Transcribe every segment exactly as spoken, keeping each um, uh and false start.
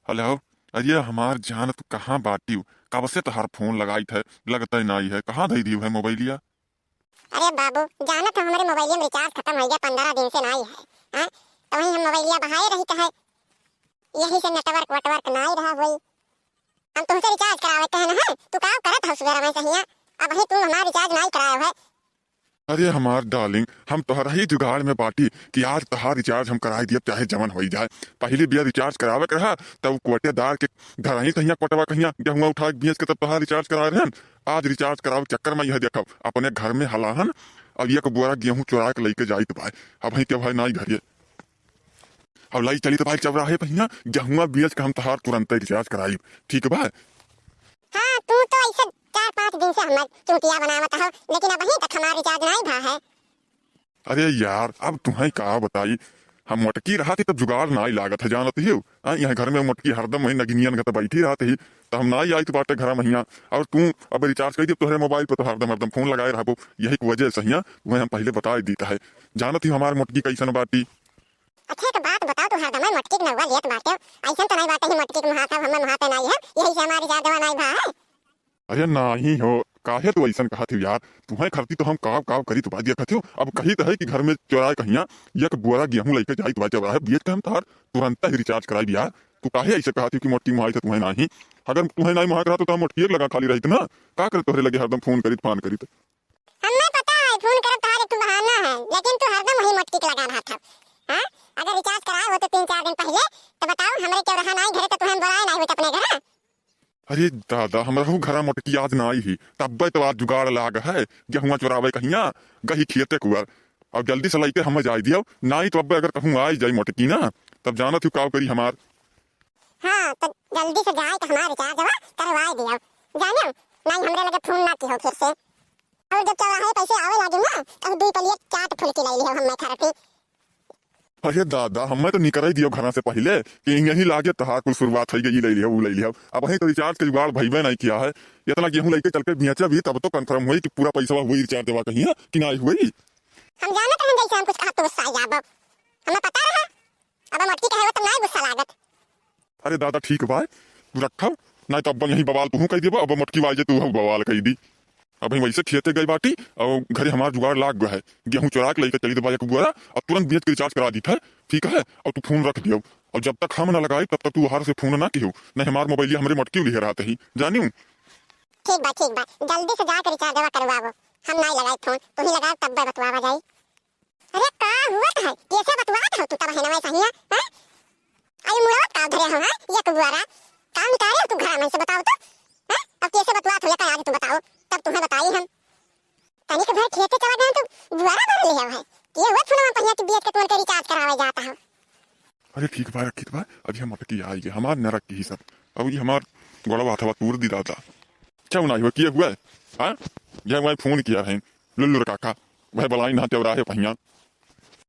हेलो, अरे हमार जान, तू कहाँ बाटिउ? कब से तोहार फोन लगाइत है, लगतै नाई है। कहाँ धइ दिउ है मोबाइलिया? अरे बाबू, जानत हो हमरे मोबाइलिया में रिचार्ज खतम होइ गया, पन्द्रह दिन से नाई है। हाँ, तो वहीं हम मोबाइलिया बहाए रहित है, यही से नेटवर्क वेटवर्क नाई रहा होई। हम तुमसे रिचार्ज करावे कहे न है, तू का करत हो सुबेरा में सहिया? अबहीं तू हमार रिचार्ज नाई करायो है। अरे हमार डार्लिंग, हम तोहरा ही जुगाड़ में बाटी कि आज तोहार रिचार्ज हम कराई दियब, चाहे जवन होई जाए। पहली बिया रिचार्ज करावे के रहा, तब कोटेदार के घर ही कहिया कोटवा कहिया गेहुआ उठा के बेच के तब तोहार रिचार्ज कराए रहन। आज रिचार्ज करावे के चक्कर में यह देखब, अपने घर में हलाहन और एक बोरा गेहूं चुरा के लइके जाइत बा। अबहीं के भाई नाई घरे। अब लाई चली तो भाई चौराहे पहिया, गेहुआ बेच के हम तोहार तुरंते रिचार्ज कराई, ठीक बा? हाँ, तू तो ऐसे चार पाँच दिन से हमार चूतिया बनावत हो, लेकिन अबहीं तक हमार रिचार्ज नाई भा है। अरे यार, अब तुहैं का बताई, हम मोटकी रहत ही तब जुगाड़ नाई लागत है, जानत ही हो। हाँ, यहाँ घर में मोटकी हरदम वही नगिनियन गत बैठी रहत ही, तो हम नाई आइत बाटे घर महिया। और तू अब रिचार्ज कइ दियब तोहरे मोबाइल पे, तो हरदम हरदम फोन लगाए रहबो। यही की वजह से हिया तुहैं हम पहले बताए दीत है, जानत ही हमार मोटकी कैसन बाटी। अच्छा, एक बात बताओ, तू हरदम मोटकी के नौवा लेत बाटे, ऐसन तो नाई बाटे ही मोटकी के मुहात है, हमें मुहाते नाई है, यही से हमार रिचार्ज नाई भा है। अरे नाही हो, काहे तू ऐसन कहत हो यार? तुहैं खरती तो हम काव काव करी तो बात देखत हो। अब कही तो है कि घर में चोराए कहिया एक बोरा गेहूं लइके जाई तो बात चौराहे बेच के हम तोहार तुरंत ही रिचार्ज कराई यार। तू काहे ऐसे कहत हो कि मोटकी मुहाई तो तुहैं नाही? अगर तुहैं नाही मुहात रहा तो तोहार मोटकी एक लगा खाली रहित ना। का करे तोहरे लगे हरदम फोन करित फान करित? हमें पता है, फोन करब तोहार एक ठो बहाना है, लेकिन तू हरदम वही मोटकी के लगा रहत हो। हाँ? अगर रिचार्ज कराए होते तीन चार दिन पहले, तो बताओ, हमरे केहू रहा नाई घरे, तो तुहैं बोलाए नाई होत अपने घर। अरे दादा, हमरा हूँ घरा मोटकी आज नाई ही, तब्बे तो आज जुगाड़ लाग है, गेहुआ चुरावे कहिया, गही खेते कुआर। अब जल्दी से लइके हमें जाए दियो, नाई तो अब्बे अगर कहूँ आई जाई मोटकी ना, तब जानत हो काव करी हमार। हाँ, तो जल्दी से जाए के हमार रिचार्जवा करवाए दियो। जानो, नाई हमरे लगे फोन ना किहो फिर से। और जब चौराहे पैसे आवे लागे ना, तो दुई प्लेट चाट फुल्की लाई लिहो हमें खरती। अरे दादा, हमें तो निकराई दियो घरा से पहले कि यही लागे तोहार कुल शुरुआत होई गई, ई लाई लिहो, ऊ लाई लिहो। अबहीं तो रिचार्ज के जुगाड़ भइबे नहीं किया है। इतना गेहूं लइके चल के बेचे भी, तब तो कन्फर्म होई कि पूरा पैसा हुई रिचार्ज देवा कहिया कि नाई हुई। हम जानत रहन जैसे हम कुछ कहत तो गुस्सा आ जाब। हमें पता रहा। अब मोटकी कहे हो तो नाई गुस्सा लागत। अरे दादा, ठीक बा, तू रखब, नाई तो अब यही बवाल तू कह देबो, अब मोटकी वाई जे तू बवाल कह दी। अब हम वैसे खेते गए बाटी और घरे हमार जुगाड़ लाग गया है, गेहूं चुरा के लइके चली देबा एक बोरा और तुरंत बेच के रिचार्ज करा दी था, ठीक है? और तू फोन रख दियो, और जब तक हम ना लगाई तब तक तू हर से फोन ना किहो, नहीं हमार मोबाइलिया हमरे मोटकी लिहे रहत ही, जानियो। ठीक बा, ठीक बा, जल्दी से जाके रिचार्जवा करवाओ, हम नाई लगाई फोन, तू ही लगाओ तब बतवावा जाई। अरे का हुआ है? कैसे बतवात हो तू तब है ना वैसा हिया, हैं? आई मुड़वत का धरे हो, हैं? ये कुबुआरा, का निकाले हो तू घर में से बताओ तो, हैं? अब कैसे बतवात हो, ये का आज तू बताओ, तब तुम्हें बताई हम। तनिक भर खेते चला गए तो बुआरा भर ले हो, हैं? ये हुआ फोन में पहिया के बेच के तुमन के रिचार्ज करावे जाता हो। अरे ठीक बा, रखित बा, अभी हम अटकी आई गए, हमार नरक की ही सब, अब ये हमार गोड़वा हथवा तूर दी दादा। क्या नाई हुआ, किए हुआ है? हाँ? यह मैं फोन किया है, लुल्लुर काका, वह बलाई ना चौराहे पहिया।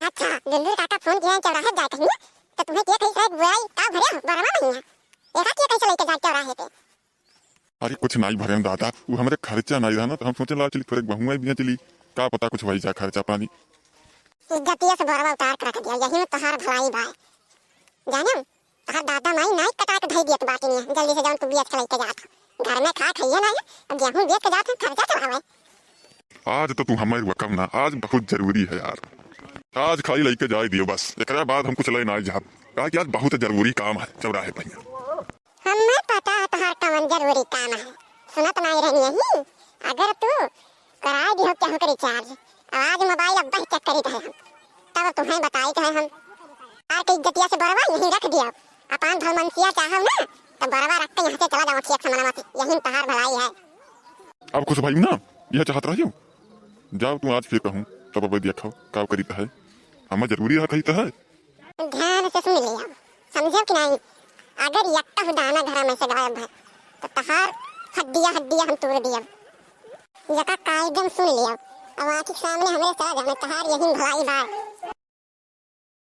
अच्छा, लुल्लुर काका फोन किया है चौराहे जाए कहीं, तो तुम्हें किया कहीं शायद बुआई का भरे हो, बरमा नहीं है। एका किया कैसे लेके जाए चौराहे पे? अरे कुछ नाई भरे दादा, वो हमरे खर्चा नाई रहा ना, तो हम सोचे ला चली थोड़े बहुआ भी चली, का पता कुछ वही जा खर्चा पानी। इज्जतिया से बोरवा उतार के रख दिया, यही में तोहार भलाई बा। जाने, तोहार दादा माई नाई कटा के धई दियत बाटी में, जल्दी से जौन तू बियत के लइके जात हो। घर में खा खाइए ना, अब गेहूं बेच के जात हो, खर्चा चलावे। आज तो तू हमारी रकम ना, आज बहुत जरूरी है यार। आज खाली लइके जाए दियो बस, एकरा बाद हम कुछ ले ना जाब, काहे कि आज बहुत जरूरी काम है चौराहे पहिया। हमें पता है तोहार कौन जरूरी काम है, सुनत नाई रहनी यही। अगर तू कराए दिहो केहू के रिचार्ज, आज मोबाइल अब ही चेक करी रहे हम, तब तुम्हें बताई तो है हम। आर के इज्जतिया से बरवा यहीं रख दिया, अपन भलमनसिया चाहो ना, तो बरवा रख के यहाँ से चला जाओ, ठीक समझ मत, यही तोहार भलाई है। अब खुश भाई ना, यह चाहत रहियो, जाओ तू आज फिर कहूँ, तब अब देखो का करीत है, हमें जरूरी रहा कहीत है। ध्यान से सुन लिया, समझो कि नहीं? अगर यक्का दाना घर में से गायब है, तो तहार हड्डिया हड्डिया हम तोड़ दिया। यका कायदे में सुन लिया, अब आँखी के सामने हमरे चला जाने, तहार यही भलाई बा।